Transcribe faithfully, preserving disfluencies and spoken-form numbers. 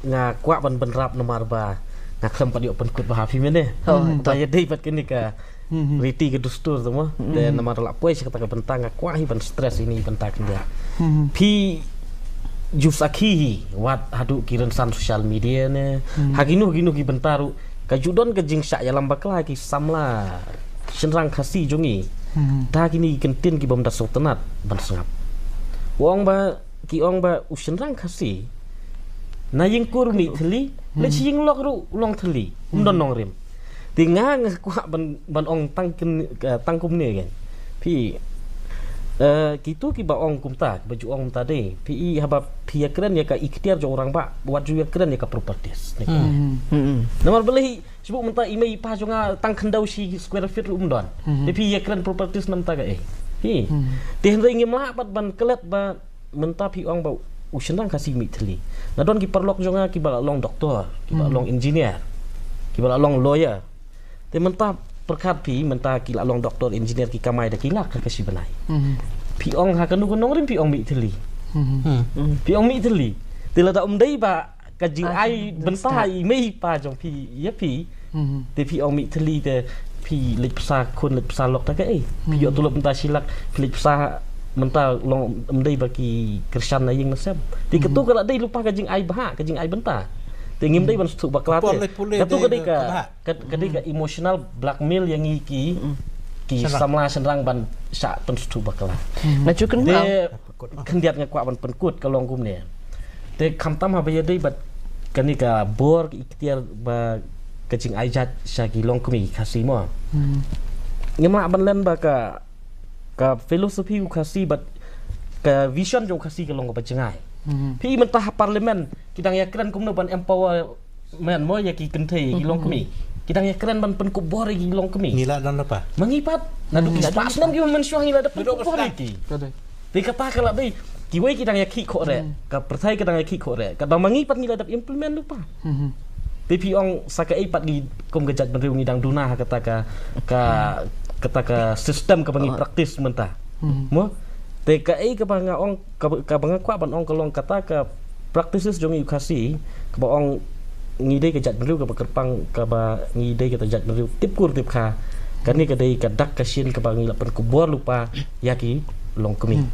nga kwah ban bynrap namar ba nga khlem pat ïoh pynkut bha ha phi mynne. Oh, ba ïadei bad kane ka riti ka dustur tu mo. Te namar la poi sha kata ka bynta nga kwah hi ban stress ïa kane ka bynta khyndiat. Phi ju sakhi hi wat haduh ki rynsan social media ne. Ha kino kino ki bynta ruh ka ju don ka jingshah ïalam bakla ki samla shynrang Khasi jong ngi. Da kine ki kyntien ki bym da sngewtynnat ban sngap. U ong ba, ki ong ba u shynrang Khasi na ïing kur mih thylli, leit sha ïing lok ruh u long thylli, um don nongrim. Te nga nga kwah ban, ban ong tang kyn, eh, tang kumne kan. Phi, eh, kitu kiba ong kumta, kiba ju ong kumta de. Phi i haba phi ïakren ïa ka iktiar jong u rangbah, wat ju ïakren ïa ka properties. Namar balei, shu mynta i mei i pa jong nga tang khyndew shi square feet ruh um don. Te phi ïakren properties namta kaei. Phi. Te hynrei ngim lah pat ban klet ba mynta phi ong ba u shynrang Khasi mih thylli. Nga don ki paralok jong nga kiba la long doktor, kiba la long engineer, kiba la long lawyer. Te mynta pyrkhat phi mynta ki la long doktor engineer ki kamai da ki lak ha ka shi bnai. Phi ong ha kano ka nongrim phi ong mih thylli. Phi ong mih thylli. Te lada um dei ba ka jingai bynta i mei i pa jong phi ïa phi. Te phi ong mih thylli te phi leit psa khun leit psa lok ta kaei. Phi ïoh tulop mynta shi lak phi leit psa mynta long um dei ba ki kyrshan na ïing na sem. Te kato ka la dei lypa ka jingai bha ka jingai bynta. Te ngim dei ban sngewthuh bakla te. Kato ka dei ka, ka dei ka emotional blackmail ïa ngi ki, ki samla shynrang ban shah pynsngewthuh bakla. Nga ju kynmaw. Khyndiat nga kwah ban pynkut ka long kumne. Te khamtam haba ïadei bad kane ka bor ka iktiar ba ka jingai jait sha ki longkmie Khasi mo. Ngim lah ban len ba ka, ka philosophy u Khasi bad ka vision jong u Khasi ka long kaba jngai. Phi mynta ha parliament ki dang ïakren kumno ban empower men mo ïa ki kynthei ki longkmie. Ki dang ïakren ban pynkupbor ïa ki longkmie. Ngi la don lapa. Ma ngi pat. Naduh ki spah snem ki mynshuwa ngi la da pynkupbor ïa ki. Te kata ka la dei kiwei ki dang ïa khih khoh reh. Ka pyrthei ka dang ïa khih khoh reh. Kaba ma ngi pat ngi la dep implement lypa. Te phi ong sa kaei pat ngi kum ka jaitbynriew ngi dang duna ha kata ka, ka, kata ka system kaba ngi practice mynta. Mo? Te kaei kaba nga ong kaba, kaba nga kwah ban ong ka long kata ka practices jong ngi u Khasi kaba ong ngi dei ka jaitbynriew kaba kyrpang kaba ngi dei kata jaitbynriew tip kur tip kha. Kane ka dei ka dak ka shin kaba ngi la pynkupbor lypa ïa ki longkmie.